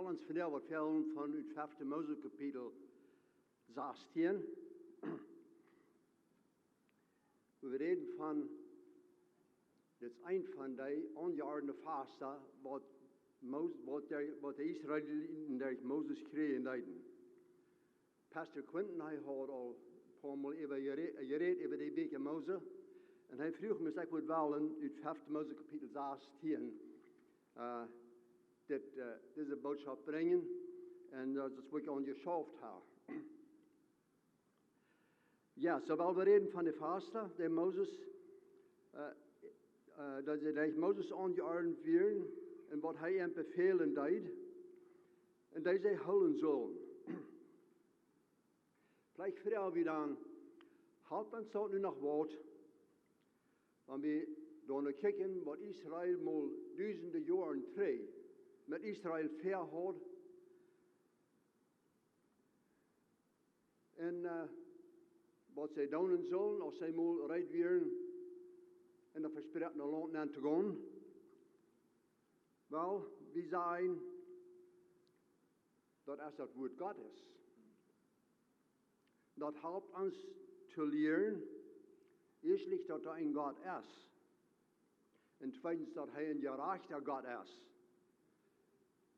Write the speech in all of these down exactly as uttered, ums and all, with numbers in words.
Ons vondoag waut väl von ut fefte Mose Kapitel sastieen. Wie räden von, dit es een von dee onjeordne Fasta, waut Mos-, waut dee, waut dee Israeliten derch Moses kjrieen deeden. Pastor Quinton, hee haud aul een poa Mol äwa jere-, jerät äwa dee Bieekja Mose. Un hee fruach mie, aus ekj wudd wellen ut fefte Mose Kapitel sastieen, äh, dit, äh, dise Botschaft brinjen. Un, äh, daut es waut ekj aun jeschauft hab. Jo, soo well wie räden von de Fasta, dee Moses, äh, äh, daut see derch Moses aunjeordent wieren un waut hee an befälen deed un dee see hoolen sullen. Veleicht froag wie dan, halpt ons daut nu noch waut, wan wie doano kjikjen, waut Israel mol dusende Joaren trigj met Israel väahaud, un, äh, waut see doonen sullen, aus see mol reed wieren, en daut vespräakjene Launt nenn to gonen? Well, wie sajen, daut es daut Wuat Gottes. Daut halpt ons to lieren, ieeschtlich, daut doa een Gott es. Un tweedens, daut hee een jerajchta Gott es.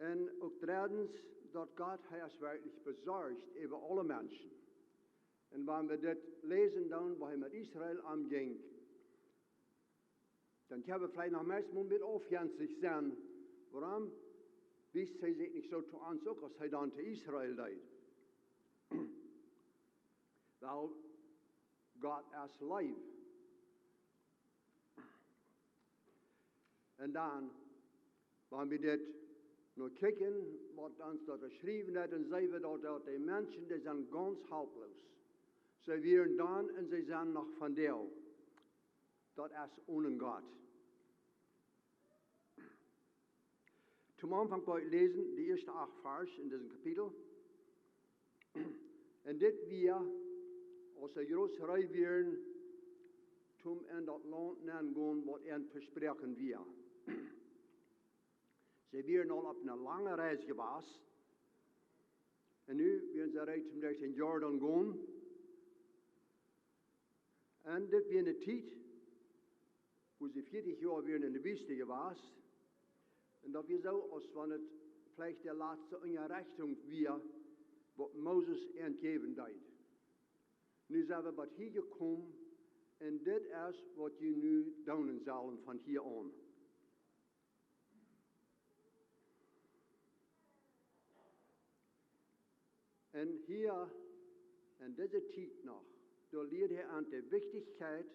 Un uk dreddens, daut Gott, hee es werkjlich besorcht äwa aule Menschen. Un wan wie dit läsen dan, woo hee met Israel omjinkj, dan kjenn wie veleicht noch meist mol een bät aufjenstich sennen. Wuarom wiest hee sikj nich soo to ons uk, aus hee dan to Israel deed? Well, Gott es Leew. Un dan, wan wie dit nu kjikjen, waut ons doa jeschräwen woat, dan seenen wie daut, daut dee Menschen, dee sent gaunz halploos. See wieren dan un see sent noch vondoag. Daut es onen Gott. Toom Aunfank well ekj läsen, de ieeschte acht Varsch en disem Kapitel. Un dit wia, aus see jroz reed wieren, toom en daut Launt nenn gonen, waut an vesproaken wia. See wieren aul opp eene lange Reis jewast. Un nu wieren see reed toom derch dän Jordan gonen. Un dit wia eene Tiet, wua see vieetich Joa wieren en de Wiest jewast. Un daut wia soo, aus wan et veleicht de latste Unjarechtunk wia, waut Moses an jäwen deed. Nu sent wie bat hia jekomen, un dit es, waut jie nu doonen sellen von hia aun. Un hia, en dise Tiet noch, doa lieed hee an de Wichtichkjeit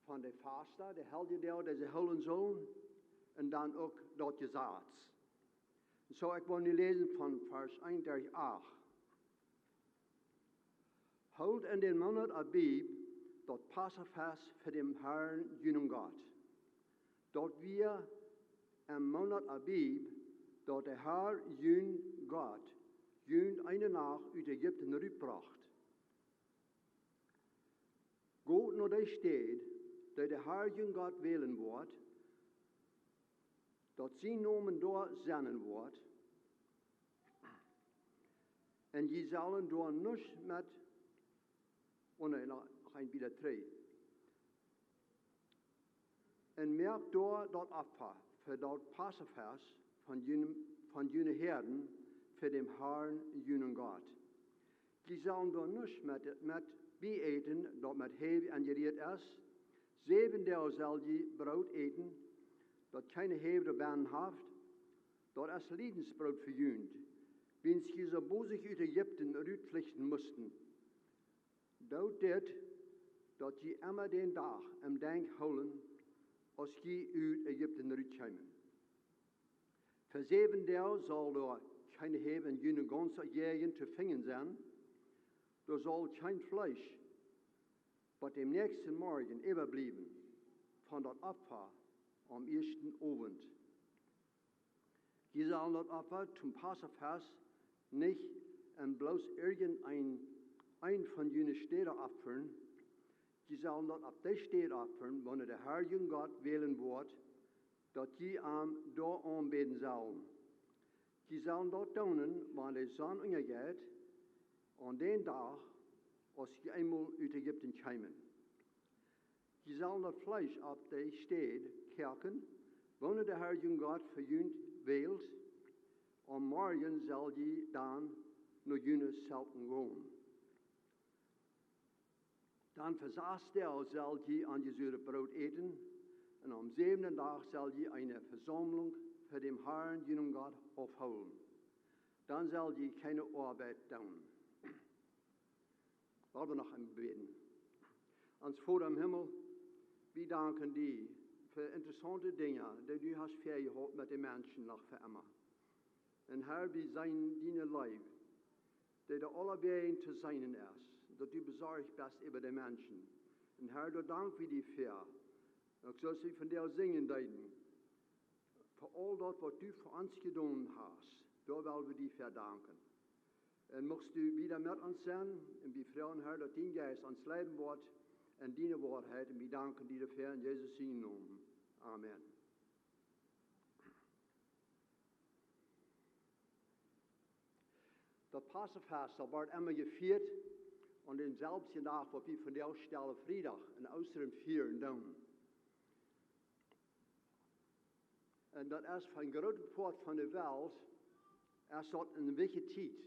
von de Fasta, de Heljedoag, dee see hoolen sullen, un dan uk daut Jesaz. Un soo, ekj well nu läsen von Varsch eent derch acht. Hoolt en dän Moonat Abib daut Passafast fa dän Harn, junen Gott. Daut wia em Moonat Abib, daut de Har, jun Gott, junt eene Nacht ut Ägipten rutbrocht. Got no de Städ, dee de Har, jun Gott, wälen woat, daut sien Nomen doa sennen woat, un jie sellen doa nuscht met, oh nä, noch een bät trigj. Un moakt doa daut Opfa fa daut Passafast von june, von june Häaden, fa dän Harn, junen Gott. Jie sellen doa nuscht met, met bieäten, daut met Häw aunjerieet es. Säwen Doag sell jie Broot äten, daut kjeene Häw doabennen haft. Daut es Liedensbroot fa junt, wiels jie soo bosich ut Ägipten rutfluchten musten. Doot dit, daut jie emma dän Dach em Denkj hoolen, aus jie ut Ägipten rutkjeemen. Fa säwen Doag saul doa kjeene Häw en june gaunze Jäajent to finjen sennen. Doa saul kjeen Fleesch bat dän näakjsten Morjen äwabliewen von daut Opfa aum ieeschten Owent. Jie sellen daut Opfa toom Passafast nich en bloos irjent een, een von june Städen opfren. Jie sellen daut opp dee Städ opfren, wua de Har, jun Gott, wälen woat, daut jie am doa aunbäden sellen. Jie sellen daut doonen, wan de Sonn unjajeit, aun dän Dach, aus jie eemol ut Ägipten kjeemen. Jie sellen daut Fleesch opp de Städ koaken, wua de Herr jun Gott fa junt wält, un morjen sell jie dan no june Zelten gonen. Dan fa sas Doag sell jie onjesuret Broot äten, un aum säwenden Dach sell jie eene Vesaumlunk fa däm Herrn, junen Gott, aufhoolen. Dan sell jie kjeene Oabeit doonen. Lot ons noch eemol bäden. Ons Voda em Himmel, wie danken die fa interessaunte Dinja, dee du hast väajehaut met de Menschen noch fa emma. Un Herr, wie seenen diene Leew, dee doa aulawäajen to seenen es, daut du besorcht best äwa de Menschen. Un Herr, doa dank wie die väa. Uk soo aus wie vondoag sinjen deeden, fa aul daut, waut du fa ons jedonen hast, doa well wie die väa danken. Un muchst du wada met ons sennen, un wie froagen, Herr, daut dien Jeist ons leiden woat en diene Woarheit, un wie danken die doafäa en Jesus sienen Nomen. Amen. Daut Passafast, daut woat emma jefieet aun dänselwjen Dach, waut wie vondoag Stelle Friedach en Oostren fieren doonen. Un daut es fa een grootet Poat von de Welt, es daut eene wichtje Tiet.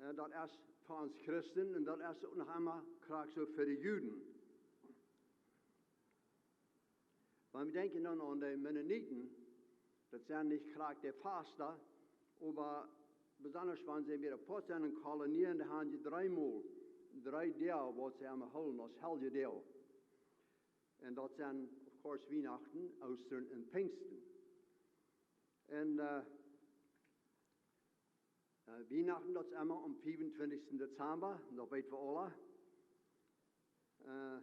Un daut es fa ons Christen, un daut es uk noch emma krakjt soo fa de Juden. Wan wie denkjen dan aun de Mennoniten, daut sent nich krakjt de Fasta, oba besonda wan see wada Poat sent en Kolonie, dan haben see dreemol, dree Doag, waut see emma hoolen aus Heljedoag. Un daut sent, of course, Wienachten, Oostren un Pinjsten. Un, äh, äh, Wienachten, daut es emma aum fiefuntwintichsten Dezemba, daut weeten wie aula. Äh,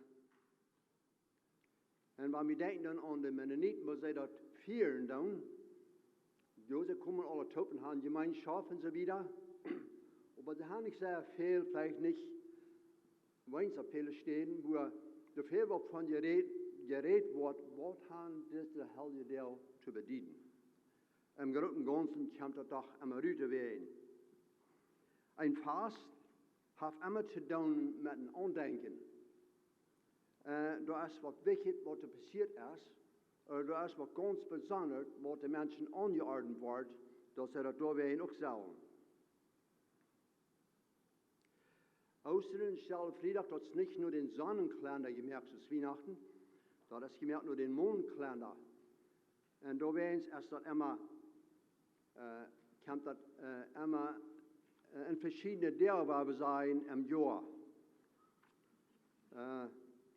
un wan wie denkjen dan aun de Mennoniten, woo see daut fieren doonen, jo, see komen aula toop un haben Jemeenschoft un soo wieda. Oba see haben nich sea väl, veleicht nich, weens opp väle Städen, wua doa väl waut von jerät, jerät woat, waut haben dise Heljedoag to bedieden. Em grooten Gaunzen kjemt daut doch emma rut wäajen. Een Fast haft emma to doonen met een Aundenkjen. Äh, doa es waut wichtjet, waut doa passieet es, ooda doa es waut gaunz besondret, waut de Menschen aunjeordent woat, daut see daut doawäajen uk sellen. Oostren un Stelle Friedach, daut es nich no dän Sonnenkalenda jemoakt, soo aus Wienachten, daut es jemoakt no dän Mondkalenda. Un doawäajen es daut emma, äh, kjemt daut, äh, emma, äh, en veschiedne Doag, wua wie sajen, em Joa. Äh,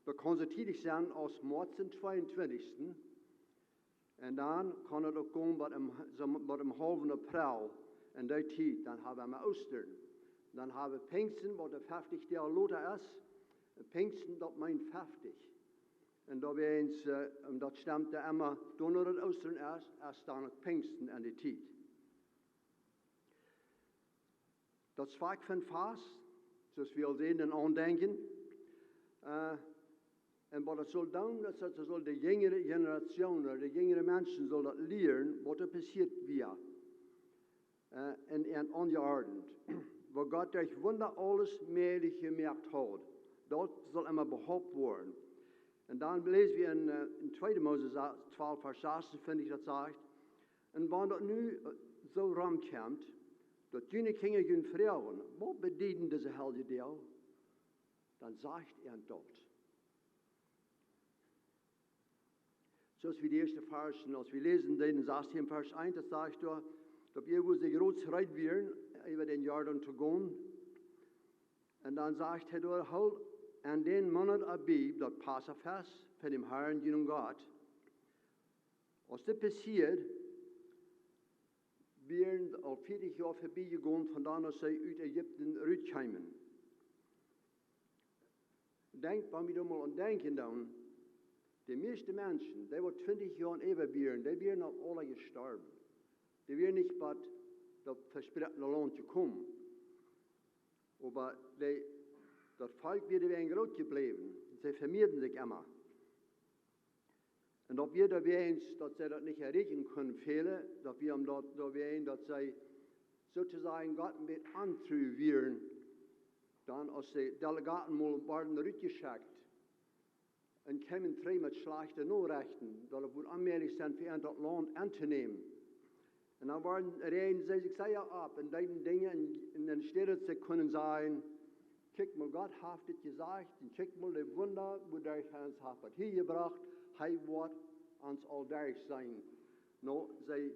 daut kaun soo tiedich sennen aus Moaz dän tweeuntwintichsten. Un dan kaun daut uk gonen bat em, soo bat em haulwen April. En dee Tiet, dan haben wie Oostren. Dan haben wie Pinjsten, waut dan feftich Doag lota es. Pinjsten, daut meent feftich. Un doawäajen, äh, un daut stemt dan emma, doano daut Oostren es, es dan uk Pinjsten en dee Tiet. Daut es foaken een Fast, soo aus wie aul säden, een Aundenkjen. Äh, un waut daut saul doonen, es daut saul de jinjre Generation, ooda de jinjre Menschen saul daut lieren, waut doa passieet wia. Äh, un, un aunjeordent. Wua Gott derch Wunda aules mäajlich jemoakt haud. Daut saul emma behaupt woaren. Un dan läsen wie en, äh, en tweede Mose sa-, twalf, Varsch sasunfeftich, daut sajcht: "Un wan daut nu, äh, soo romkjemt, daut june Kjinja junt froagen: Waut bedieden dise Heljedoag? Dan sajcht an daut." Soo aus wie de ieeschte Varsch, aus wie läsen deeden, sastieen Varsch eent, daut sajcht doa, daut see wullen sikj reed wieren, äwa dän Jordan to gonen. Un dan sajcht hee doa: "Hoolt en dän Moonat Abib daut Passafast fa dän Herrn, junen Gott." Aus dit passieed, wieren aul vieetich Joa verbie jegonen von dan, aus see ut Ägipten rutkjeemen. Denkjt, wan wie doa mol aun denkjen doonen, de mieeschte Menschen, dee waut twintich Joa äwa wieren, dee wieren aul aula jestorwen. Dee wieren nich bat daut vesproakne Launt jekomen. Oba dee, daut Volkj wia doawäajen groot jebläwen. See vemieeden sikj emma. Daut wia doawäajen, daut see daut nich erreichen kunnen, väle, daut wia om daut, doawäajen, daut see soo to sajen Gott een bät ontru wieren, dan aus de Delegaten mol worden rutjeschekjt un kjeemen trigj met schlajchte Norechten, daut et wudd onmäajlich sennen fa an daut Launt auntonämen. Un dan worden, räajden see sikj sea opp un deeden Dinja un, un enne Städ daut see kunnen sajen: "Kjikj mol, Gott haft dit jesajcht, un kjikj mol de Wunda, woo hee ons haft hia jebrocht, hee woat ons aul derch sennen." Nu, see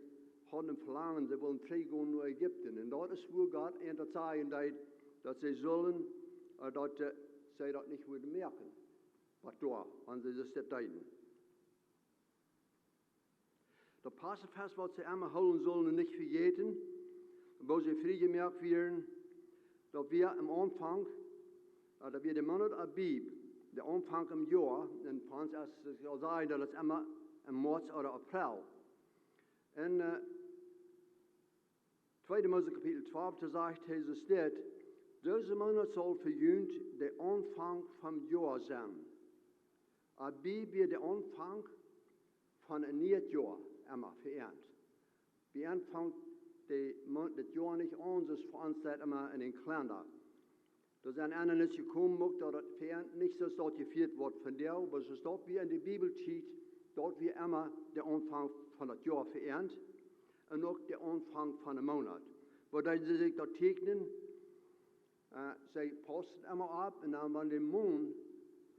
hauden een Velangen, see wullen trigj gonen no Ägipten. Un daut es wua Gott an daut sajen deed, daut see sullen, äh, daut, äh, see daut nich wudden moaken. Waut doa, wan see daut deeden. Daut Passafast, waut see emma hoolen sullen un nich vejäten, woo see frie jemoakt wieren, daut wia aum Aunfank, äh, daut wia de Moonat Abib, de Aunfank em Joa, un fa ons es, ekj saul sajen, daut es emma em Moaz ooda April. Un, äh, tweede Mose Kapitel twalf, doa sajcht Jesus dit: "Dise Moonat saul fa junt de Aunfank vom Joa sennen." Abib wia de Aunfank von een nieet Joa, emma fa an. Bie an fangt de Moonat, daut Joa nich aun, soo aus fa ons daut emma en een Kalenda. Doa sent Endrungen jekomen, uk daut et fa an nich soo es daut jefieet woat vondoag, oba soo es daut wia en de Bibeltiet, daut wia emma de Aunfank von daut Joa fa an un uk de Aunfank von de Moonat. Wua deeden see sikj daut tieekjnen? Äh, see pausten emma opp un dan, wan de Moon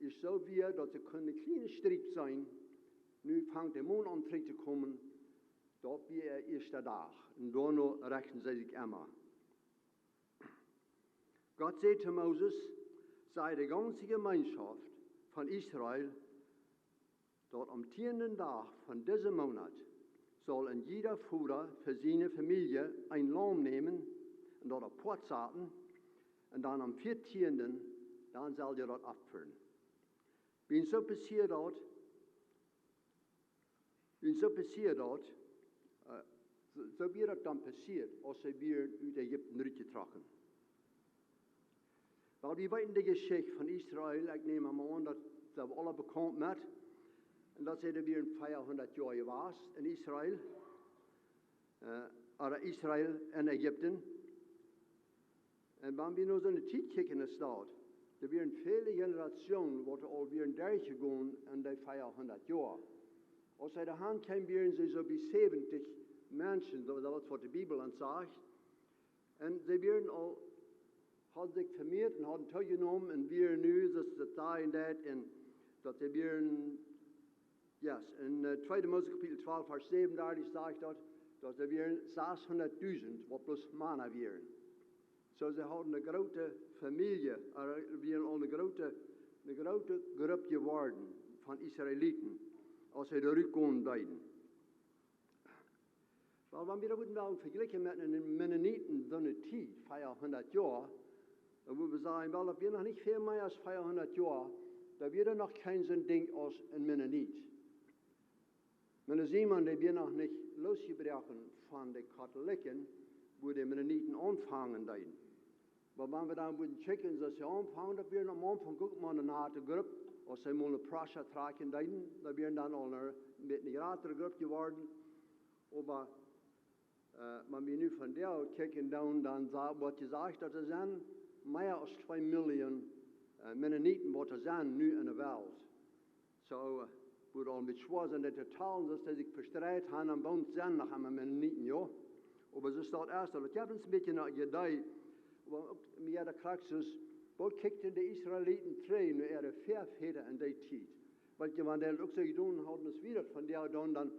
es soo wia, daut see kunnen een kjlienen Striep seenen, nu fangt de Moon aun trigj to komen, daut wia äa ieeschte Dach. Un doano rechten see sikj emma. Gott säd to Moses: "Saj de gaunze Jemeenschoft von Israel, daut aum tieenden Dach von dise Moonat saul een jieda Voda fa siene Famielje een Laum nämen un daut apoat saten, un dan aum vieetieenden, dan saul jie daut opfren." Bie an soo passieed daut, bie an soo passieed daut, äh, soo, soo wia daut dan passieed, aus see wieren ut Ägipten rutjetrocken. Well, wie weeten de Jeschicht von Israel, ekj näm aun, daut sent wie aula bekaunt met. Un daut see doa wieren fiefhundat Joa jewast en Israel, äh, ooda Israel en Ägipten. Un wan wie nu soo enne Tiet kjikjen, es daut, doa wieren väle Jenerationen, waut aul wieren derchjegonen en dee fiefhundat Joa. Aus see doahan kjeemen, wieren see soo bie säwentich Menschen, daut, daut es waut de Bibel ons sajcht. Un see wieren aul, hauden sikj vemieet un hauden toojenomen un wieren nu, soo aus daut doa en daut, un daut see wieren, yes, en, äh, tweede Mose Kapitel twalf, Varsch säwenundartich sajcht daut, daut see wieren sashundatdusent, waut bloos Mana wieren. Soo, see hauden eene groote Famielje, äh, wieren aul eene groote, eene groote Grupp jeworden von Israeliten, aus see doa rutkomen deeden. Well, wan wie daut wudden wellen vejlikjen met de Mennoniten, dan de Tiet, fiefhundat Joa, dan wudden wie sajen, well, daut wia noch nich väl mea aus fiefhundat Joa, doa wia noch kjeen soon Dinkj aus een Mennonit. Mennoniten, dee wia noch nich losjebroaken von de Katholiken, wua de Mennoniten aunfangen deeden. Oba wan wie dan wudden kjikjen, soo aus see aunfangen, daut wia aum Aunfank uk mau eene nate Grupp, aus see mol no Prussia trakjen deeden, daut wia dan aul eene, met eene jratre Grupp jeworden. Oba, äh, wan wie nu vondoag kjikjen doonen, dan sa-, woat jesajcht, daut doa sent mea aus twee Million, äh, Mennoniten, waut doa sent nu en de Welt. Soo, äh, wudd aul een bät schwoa sennen, daut to talen, daut see sikj vestreit haben, un bie ons sent noch emma Mennoniten, jo. Oba soo es daut ieescht, daut jeft ons een bät een Idee, oba uk mea de Praxis, woo kjikjten de Israeliten trigj no äare Väavodasch en dee Tiet? Wiels wan dee daut uk soo jedonen hauden aus wie daut vondoag doonen, dan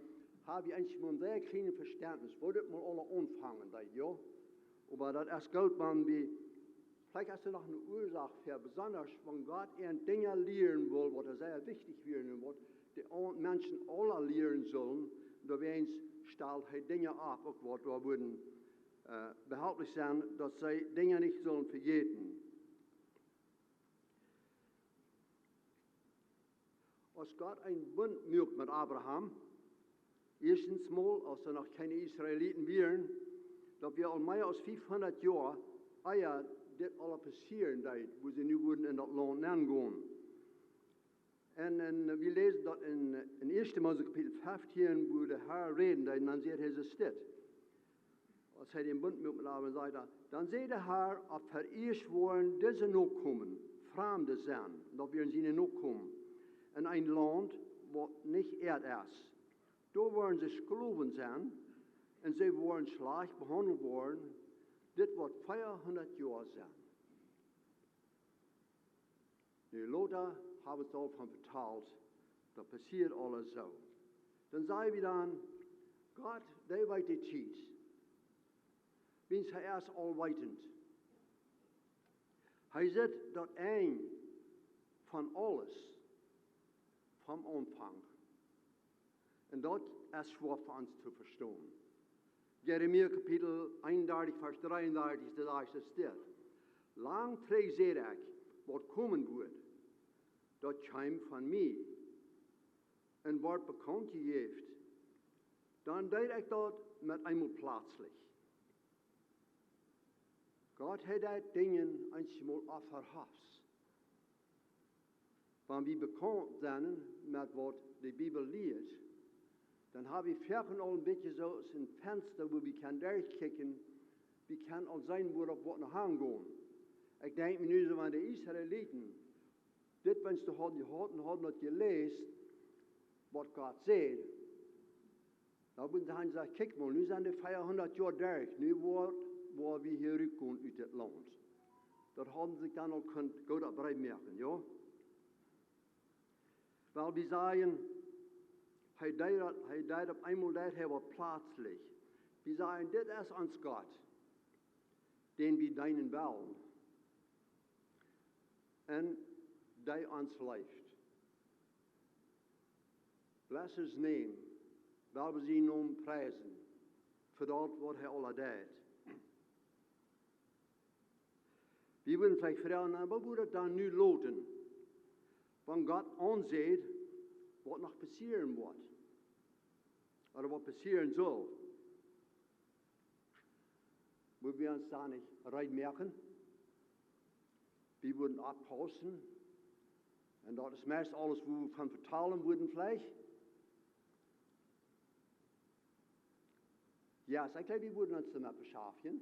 ha wie eejentlich mau een sea kjlienet Vestentnis, woo daut mol aula aunfangen deed, jo. Oba daut es goot, wan wie Veleicht es doa noch eene Uasoak fa, besonda wan Gott an Dinja lieren well, waut sea wichtich wieren un waut de aun-, Menschen aula lieren sullen. Doawäajen stalt hee Dinja opp, uk waut wie wudden, äh, behelplich sennen, daut see Dinja nich sullen vejäten. Aus Gott een Bunt muak met Abraham, ieeschtens mol, aus doa noch kjeene Israeliten wieren, daut wia aul mea aus fiefhundat Joa, ea dit aula passieren deed, wua see nu wudden en daut Launt nengonen. En, en wie läsen daut en, en ieeschte Mose Kapitel feftieen, wua de Herr räden deed, un dan sajcht hee dit. Aus hee dän Bunt muak met Abraham, sajcht hee: Dan säd de Herr: Opp Ieescht woaren dise Nokomen Framde sennen, daut wieren siene Nokomen, en een Launt, waut nich äa es. Doa woaren see Sklowen sennen, un see woaren schlajcht behaundelt woaren. Dit woat veahundat Joa sennen. Nu, lota hab wie aul von vetalt, daut passieet aules soo. Dan saj wie dan: Gott, dee weet de Tiet. Wiels hee es aulweetend. Hee sitt daut Enj von aules, vom Aunfank. Un daut es schwoa fa ons to vestonen. Jeremia Kapitel eenundartich, Varsch dreeundartich, daut sajcht dit: Lang trigj säd ekj, waut komen woat, daut kjeem von mie, un woat bekaunt jejäft. Dan deed ekj daut met eemol pletslich. Gott, hee deit Dinja eenjemol onverhofts. Wan wie bekaunt sennen met waut de Bibel lieet, dan hab wie foaken aul een bät soo aus een Fensta, wua wie kjennen derchkjikjen, wie kjennen aul seenen, wua daut woat no han gonen. Ekj denkj mie nu soo aun de Israeliten, dit, wan see hauden jehaut un hauden daut jeläst, waut Gott säd, dan wudden see han jesajcht: Kjikj mol, nu sent de veahundat Joa derch, nu woa, woa wie hia rutkomen ut dit Launt. Daut hauden see sikj dan aul kunt goot opp reed moaken, jo? Wiels wie sajen, hee deed daut, hee deed opp eemol, deed hee waut pletslich. Wie sajen, dit es ons Gott, dän wie deenen wellen, un dee ons leeft. Bless his name, well wie sienen Nomen priesen, fa daut waut hee aul deed. Wie wudden veleicht froagen: Na, waut wudd daut dan nu loten, wan Gott ons sajcht, waut noch passieren woat, ooda waut passieren saul? Wudden wie ons dan nich reed moaken? Wie wudden oppaussen. Un daut es meist aules, wua wie von vetalen wudden veleicht. Jo, ekj jleew, wie wudden ons doamet beschäftjen.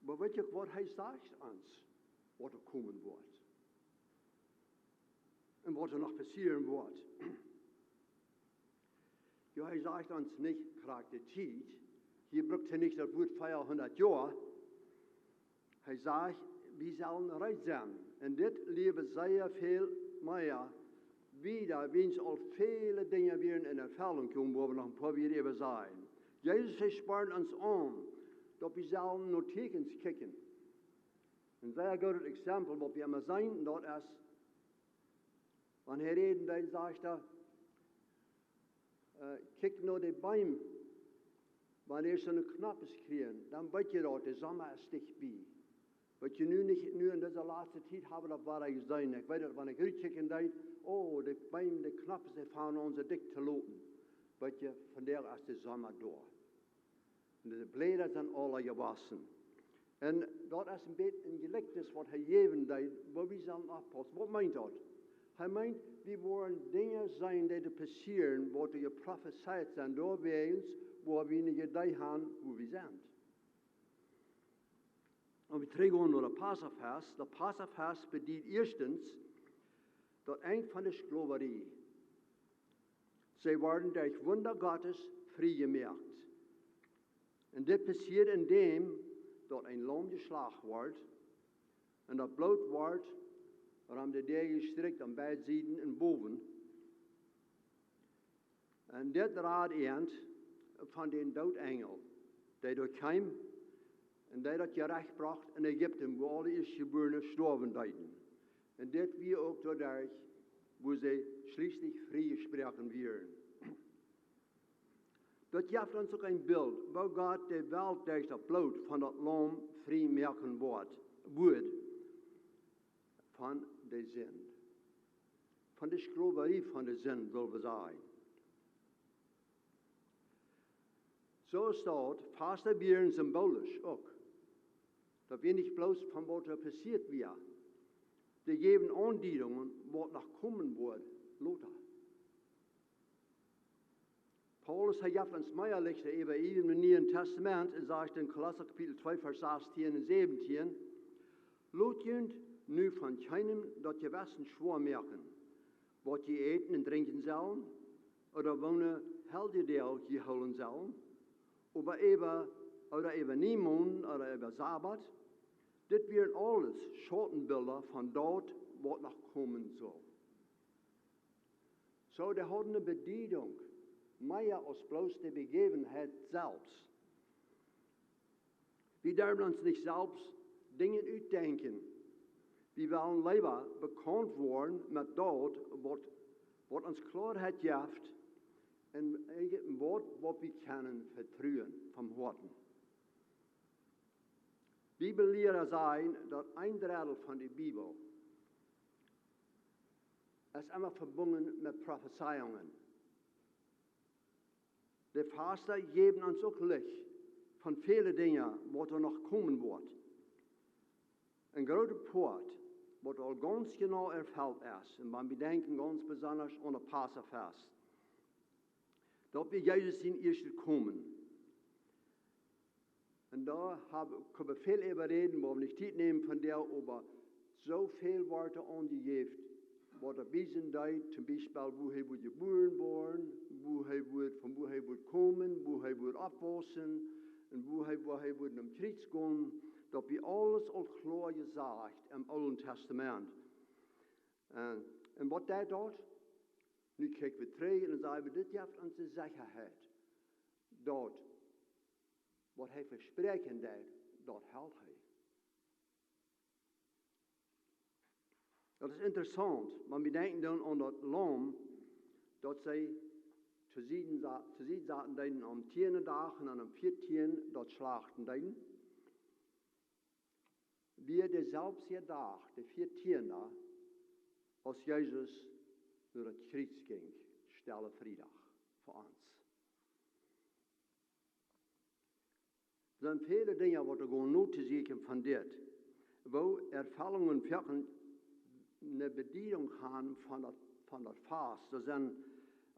Oba weet jie, waut hee sajcht ons, waut doa komen woat? Un waut doa noch passieren woat? Jo, hee sajcht ons nich krakjt de Tiet. Hia brukt hee nich daut Wuat veahundat Joa. Hee sajcht, wie sellen reed sennen. Un dit lieet sea väl mea wieda, wiels aul väle Dinja wieren en Erfellunk jekomen, wua wie noch een poa Wieed äwa sajen. Jesus, hee spoat ons aun, daut wie sellen no Tieekjens kjikjen. Een sea goodet Exempel, waut wie emma seenen, daut es, wan hee räden deed, sajcht hee, äh, kjikj no de Beem. Wan dee soone Knoppes kjrieen, dan weet jie daut, de Somma es dicht bie. Weet jie, nu nich, nu en dise latste Tiet hab wie daut wada jeseenen. Ekj weet daut, wan ekj rutkjikjen deed, oh, de Beem, de Knoppes, dee fangen aun soo dikj to loten. Weet jie, vondoag es de Somma doa. Un de Bläda sent aula jewossen. Un daut es een bät een Jlikjnis, waut hee jäwen deed, wua wie sellen oppaussen. Waut meent daut? Hee meent, wie woaren Dinja seenen, dee doa passieren, waut doa jeprofezeit sent, doawäajen, wua wie nich Iedee han, wua wie sent. Un wie trigj gonen no daut Passafast. Daut Passafast bediet ieeschtens daut Enj von de Sklowarie. See worden derch Wunda Gottes frie jemoakt. Un dit passieed en däm, daut een Laum jeschlacht wort, un daut Bloot wort rom de Däa jestrikjt aun beid Sieden un bowen. Un dit rad an von dän Doodenjel, dee doa kjeem un dee daut Jerecht brocht en Ägipten, wua aule Ieeschtjebuarne stoawen deeden. Un dit wia uk doaderch, wua see schlieslich frie jesproaken wieren. Daut jeft ons uk een Bilt, woo Gott de Welt derch daut Bloot von daut Laum frie moaken woat, wudd von de Sind. Von de Sklowarie von de Sind, well wie sajen. Soo es daut, Fasta wieren symbolisch uk. Daut wia nich bloos von waut doa passieet wia. Dee jäwen Aundiedungen, waut noch komen woat, lota. Paulus, hee jeft ons mea Licht äwa en Nieen Tastament, un sajcht en Kolossa Kapitel twee, Varsch sastieen un säwentieen: "Lot junt nu von kjeenem daut Jewessen schwoa moaken, waut jie äten un drinkjen sellen, ooda woone Heljedoag jie hoolen sellen, ooda äwa, ooda äwa Niemoonden ooda äwa Sabbat. Dit wieren aules Schautenbilda von daut, waut noch komen sull." Soo, dee hauden eene Bediedunk, mea aus bloos de Bejäwenheit selfst. Wie derwen ons nich selfst Dinja utdenkjen. Wie wellen leewa bekaunt woaren met daut, waut, waut ons Kloaheit jeft, un en waut, waut wie kjennen vetruen von Hoaten. Bibelliera sajen, daut een Drettel von de Bibel es emma vebungen met Profezeiungen. De Fasta jäwen ons uk Licht von väle Dinja, waut doa noch komen woat. Een groota Poat, waut aul gaunz jeneiw erfelt es, un wan wie denkjen gaunz besonda aun daut Passafest, daut wia Jesus sien ieeschtet Komen. Un doa hab, kjenn wie väl äwa räden, woa wie nich Tiet nämen von däa, oba soo väl woat doa aunjejäft, waut doa bie sent, toom Biespel, wua hee wudd jebuaren woaren, wua hee wudd, von wua hee wudd komen, wua hee wudd oppwaussen, un wua hee, wua hee wudd aum Kjriez gonen, daut wia aules aul kloa jesajcht em Oolen Tastament. Un, un waut deit daut? Nu kjikj wie trigj un dan saj wie, dit jeft ons de Sechaheit, daut waut hee vespräakjen deed, daut helt hee. Daut es interessaunt, wan wie denkjen dan aun daut Laum, daut see to Sied sa-, to Sied saten deeden aum tieenden Dach un dan aum vieetieenden daut schlachten deeden. Wia deselwje Dach, de vieetieende, aus Jesus no daut Kjriez jinkj, Stelle Friedach, fa ons. Doa sent väle Dinja, waut wie gonen notosieekjen von dit. Woo Erfellungen foaken eene Bediedunk haben von daut, von daut Fast. Doa sent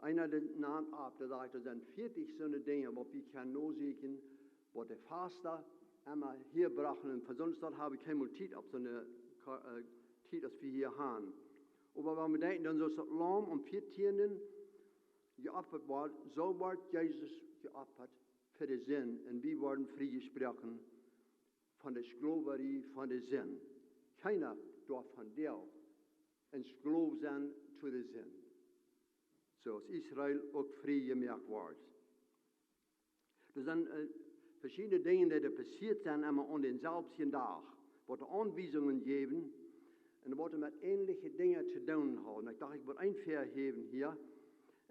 eena, dee nant opp, dee sajcht, doa sent vieetich soone Dinja, waut wie kjennen nosieekjen, waut de Fasta emma hia brochten. Un von sest daut hab ekj kjeenmol Tiet opp soone Ka-, äh, Tiet, aus wie hia haben. Oba wan wie denkjen, dan soo aus daut Laum aum vieetieenden jeopfat woat, soo woat Jesus jeopfat fa de Sind. Un wie woaren friejesproaken von de Sklowarie von de Sind. Kjeena doaft vondoag een Sklow sennen to de Sind. Soo aus Israel uk frie jemoakt woat. Doa sent, äh, veschiedne Dinja, dee doa passieet sent, emma aun dänselwjen Dach, waut doa Aunwiesungen jäwen un waut met änelje Dinja to doonen hauden. Ekj docht, ekj wudd een Varsch jäwen hia.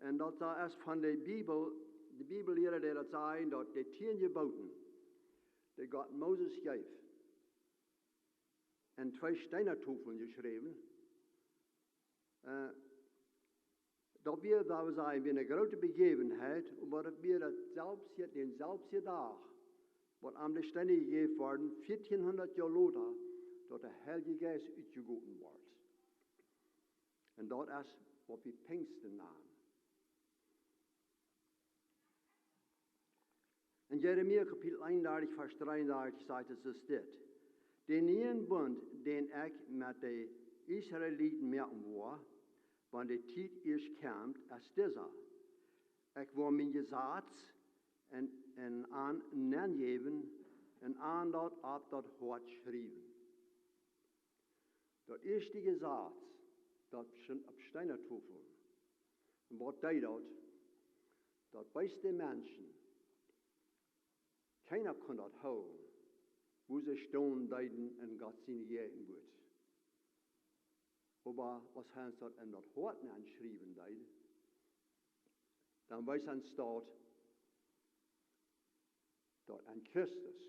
Un daut doa es von de Bibel, de Bibelliera, dee daut sajen, daut de tieen Jeboten, dee Gott Moses jeef, en twee Steenatofeln jeschräwen. Äh, daut wia, woo wie sajen, wia eene groote Bejäwenheit, oba daut wia daut selwje, dänselwjen Dach, waut aun de Steena jejäft worden, vieetieendhundat Joa lota, daut de Heilje Jeist utjegoten wort. Un daut es, waut wie Pinjsten nanen. En Jeremia Kapitel eenundartich, Varsch dreeundartich sajcht et soo dit: "Dän nieen Bunt, dän ekj met de Israeliten moaken woa, wan de Tiet ieescht kjemt, es disa: Ekj woa mien Jesaz en, en an nenjäwen un an daut opp daut Hoat schriewen." Daut ieeschte Jesaz, daut stunt opp Steenatofeln. Un waut deed daut? Daut wees de Menschen, kjeena kunn daut hoolen, wua see stonen deeden en Gott siene Jäajenwuat. Oba aus hee ons daut en daut Hoat nenschriewen deed, dan wees ons daut, daut en Christus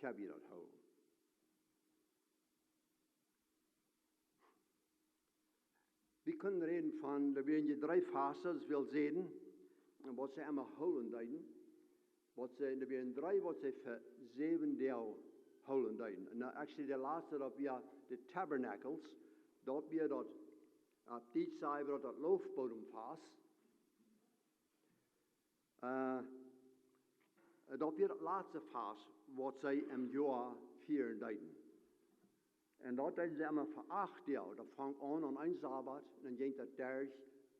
kjenn wie daut hoolen. Wie kjennen räden von, doa wieren je dree Fastas, well sajen, waut see emma hoolen deeden. Waut see, doa wieren dree, waut see fa säwen Doag hoolen deeden. Un, äh, actually, de latste, daut wia de Tabernakels, Daut wia daut, opp Dietsch saj wie daut, daut Loofbodenfast. Äh, daut wia daut latste Fast, waut see em Joa fieren deeden. Un daut deeden see emma fa acht Doag. Daut funk aun aun een Sabbat, dan jinkj daut derch,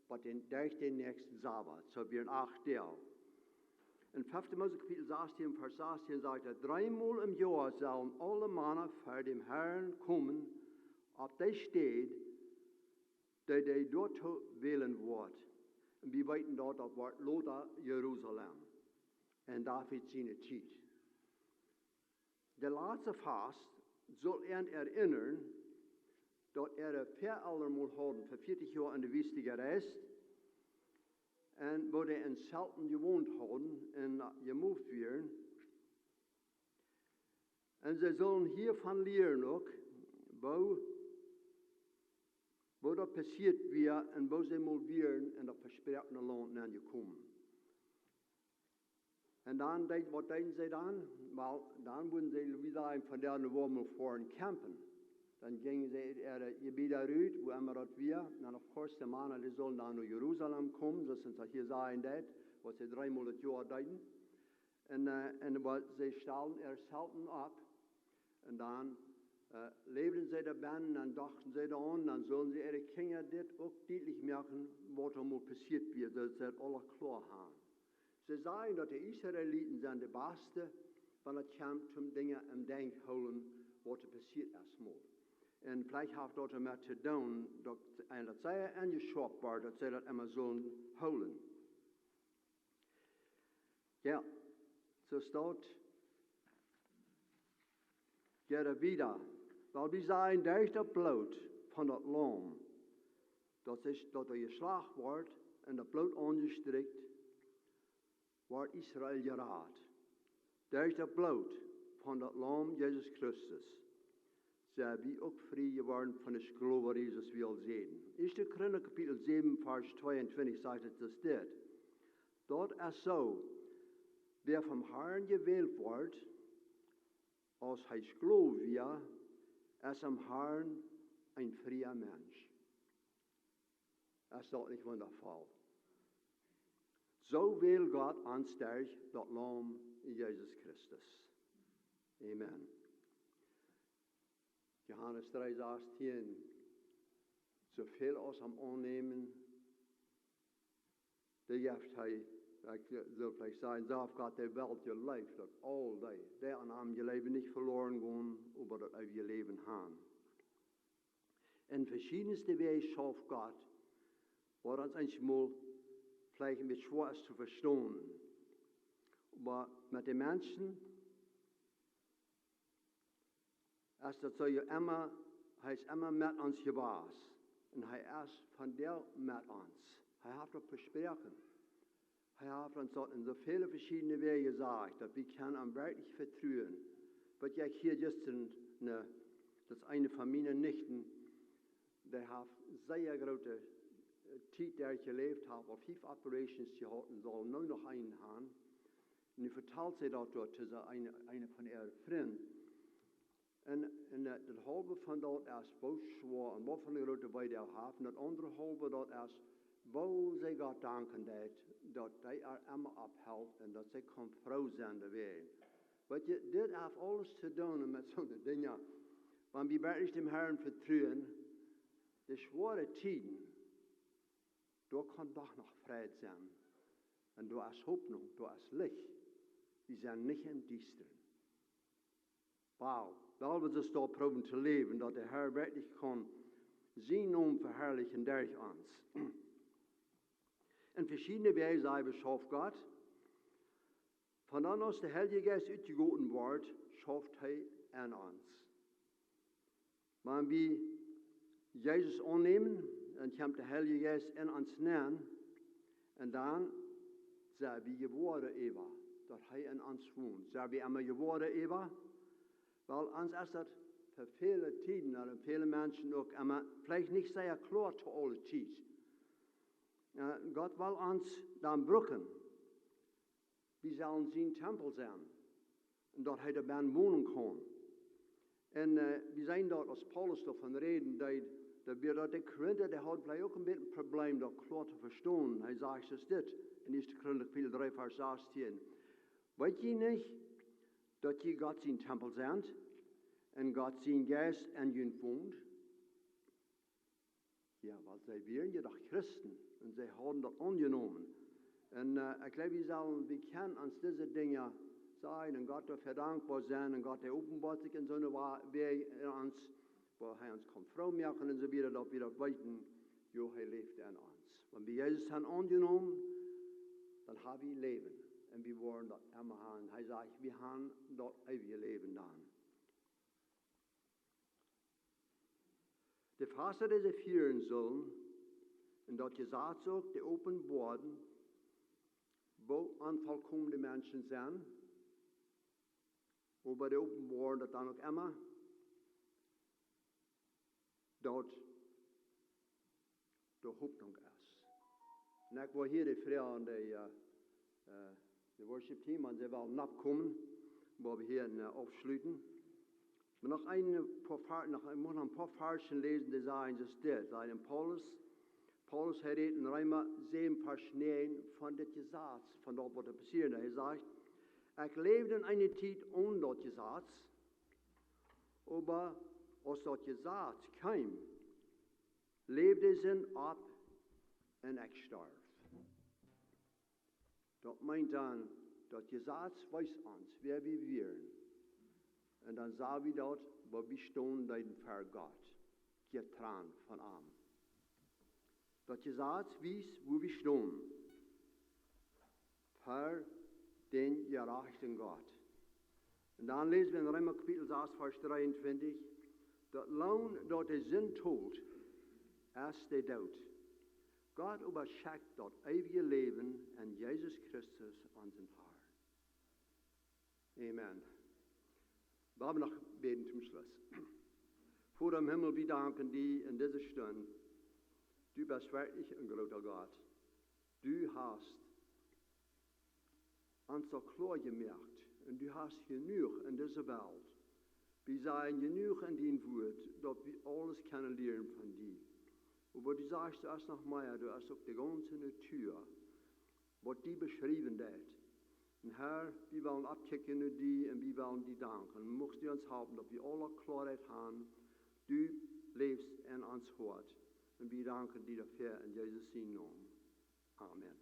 bat dän, derch dän näakjsten Sabbat. Soo wieren acht Doag. En fefte Mose Kapitel sastieen, Varsch sastieen sajcht et: Dreemol em Joa sellen aule Mana ver däm Herrn komen, opp dee Städ, dee hee doatoo wälen woat. Un wie weeten daut, daut woat lota Jerusalem. En David siene Tiet. De latste Fast saul an erinnren, daut äare Väaelren mol hauden fa vieetich Joa en de Wiest jereist, un woo dee en Zelten jewont hauden un, äh, jemovt wieren. Un see sullen hia von lieren uk, woo, woo daut passieet wia un woo see mol wieren en daut vespräakjene Launt nenjekomen. Un dan deed, waut deeden see dan? Well, dan wudden see, wie sajen, von doa no Womel foaren campen. Dan jinjen see äare Jebieda rut, wua emma daut wia. Un of course, de Mana, dee sullen dan no Jerusalem komen, soo aus see hia sajen deed, waut see dreemol daut Joa deeden. Un, äh, un waut see stalden äa Zelten opp. Un dan, äh, läwden see doa bennen un dochten see doaraun, dan sullen see äare Kjinja dit uk dietlich moaken, waut doa mol passieet wia, daut see daut aula kloa haben. See sajen, daut de Israeliten sent de baste, wan et kjemt toom Dinja em Denkj hoolen, waut doa passieet es mol. Un veleicht haft daut doamet to doonen, daut, un daut see enjeschoapt worden, daut see daut emma sullen hoolen. Jo, soo steit hia wieda. Well, wie sajen, derch daut Bloot von daut Laum, daut es, daut doa jeschlacht woat un daut Bloot aunjestrikjt, woat Israel jerat. Derch daut Bloot von daut Laum Jesus Christus sent wie uk frie jeworden von de Sklowarie, soo aus wie aul säden. Ieeschte Korinta Kapitel säwen, Varsch tweeuntwintich sajcht et soo dit: Daut es soo, wäa vom Herrn jewält woat, aus hee Sklow wia, es em Herrn een fria Mensch. Es daut nich wundafoll? Soo wält Gott ons derch daut Laum Jesus Christus. Amen. Johanes dree sastieen: Soo väl aus am aunnämen, dee jeft hee, ekj sull veleicht sajen, soo haft Gott de Welt jeleeft, daut aul dee, dee aun am jleewen, nich veloren gonen, oba daut eewje Läwen haben. En veschiedne Wäaj schauft Gott, waut ons eenjemol veleicht een bät schwoa es to vestonen. Oba met de Menschen es daut soo, jo, emma, hee es emma met ons jewast. Un hee es vondoag met ons. Hee haft daut vesproaken. Hee haft ons daut en soo väle veschiedne Wäaj jesajcht, daut wie kjennen am werkjlich vetruen. Waut ekj hia jistren, ne, daut es eene von miene Nichten, dee haft sea groote, äh, Tiet doa jeläft, haft aul fief Operations jehaut un saul nu noch eene haben. Un nu vetalt see daut doa to soo eene, eene von äare Frind. Un, un, äh, daut haulwe von daut es, woo schwoa un waut fa eene groote Wee dee haft. Un daut aundre haulwe, daut es, woo see Gott danken deit, daut hee äa emma opphelt un daut see kaun froo sennen doawäajen. Weet jie, dit haft aules to doonen met soone Dinja. Wan wie werkjlich däm Herrn vetruen, de schwoare Tieden, doa kaun doch noch Fräd sennen. Un doa es Hopninj, doa es Licht. Wie sent nich em Diestren. Wow, well wie daut doa proowen to läwen, daut de Herr werkjlich kaun sienen Nomen veharlichen derch ons. En veschiedne Wäaj, saj wie, schauft Gott. Von dan aus de Heilje Jeist utjegoten woat, schauft hee en ons. Wan wie Jesus aunnämen, dan kjemt de Heilje Jeist en ons nenn, un dan sent wie jewoaren äwa, daut hee en ons wont. Sent wie emma jewoaren äwa? Well, ons es daut fa väle Tieden, un väle Menschen uk emma veleicht nich sea kloa to aule Tiet. Äh, Gott well ons dan brucken. Wie sellen sien Tempel sennen. Un daut hee doabennen wonen kaun. Un, äh, wie seenen daut, aus Paulus doavon räden deed, Dan wia daut de Korinta, dee haud veleicht uk een bät een Problem, daut kloa to vestonen. Hee sajcht es dit en ieeschte Korinta Kapitel dree, Varsch sastieen: Weet jie nich, daut jie Gott sien Tempel sent un Gott sien Jeist en junt wont? Jo, wiels see wieren je doch Christen un see hauden daut aunjenomen. Un äh, ekj jleew, wie sellen, wie kjennen ons dise Dinja sajen un Gott doafäa dankboa sennen un Gott, dee openboat sikj en soone Wa- Wäaj en ons, wua hee ons kaun froo moaken un soo wieda, daut wie daut weeten, jo, hee läft en ons. Wan wie Jesus han aunjenomen, dan ha wie Läwen un wie woaren daut emma han. Hee sajcht, wie han daut eewje Läwen dan. De Fasta, dee see fieren sullen, un daut Jesaz uk, dee openboaden, woo onvolkomen de Menschen sent, oba dee openboaren daut dan uk emma, daut doa Hopninj es. Un ekj woa hia de Froag aun de, äh, äh, de Worship Team, wan see wellen nopp komen, woa wie hia äh, aufschluten. Oba noch een poa Var- noch, ekj mucht noch een poa Varschen läsen, dee sajen es dit. Sajen Paulus, Paulus, hee rät en Reema säwen, Varsch näajen, von dit Jesaz, von daut, waut doa passieed. Hee sajcht: Ekj läwd en eene Tiet onen daut Jesaz, oba aus daut Jesaz kjeem, läwd de Sind opp un ekj storf. Daut meent dan, daut Jesaz wees ons, wäa wie wieren. Un dan sach wie daut, woo wie stonen deeden ver Gott, jetrant von am. Daut Jesaz wiest, woo wie stonen ver dän jerajchten Gott. Un dan läsen wie en Reema Kapitel sas, Varsch dreeuntwintich: Daut Loon, daut de Sind tolt, es de Doot. Gott oba schekjt daut eewje Läwen en Jesus Christus, onsen Harn. Amen. Wie haben noch bäden toom Schluss. Voda em Himmel, wie danken die en dise Stund. Du best werkjlich een groota Gott. Du hast ons soo kloa jemoakt un du hast jenuach en dise Welt. Wie seenen jenuach en dien Wuat, daut wie aules kjennen lieren von die. Oba du sajchst, du hast noch mea, du hast uk de gaunze Natua, waut die beschriewen deit. Un Herr, wie wellen oppkjikjen no die un wie wellen die danken. Muchst du ons halpen, daut wie aule Kloaheit haben, du läfst en ons Hoat. Un wie danken die doafäa en Jesus sien Nomen. Amen.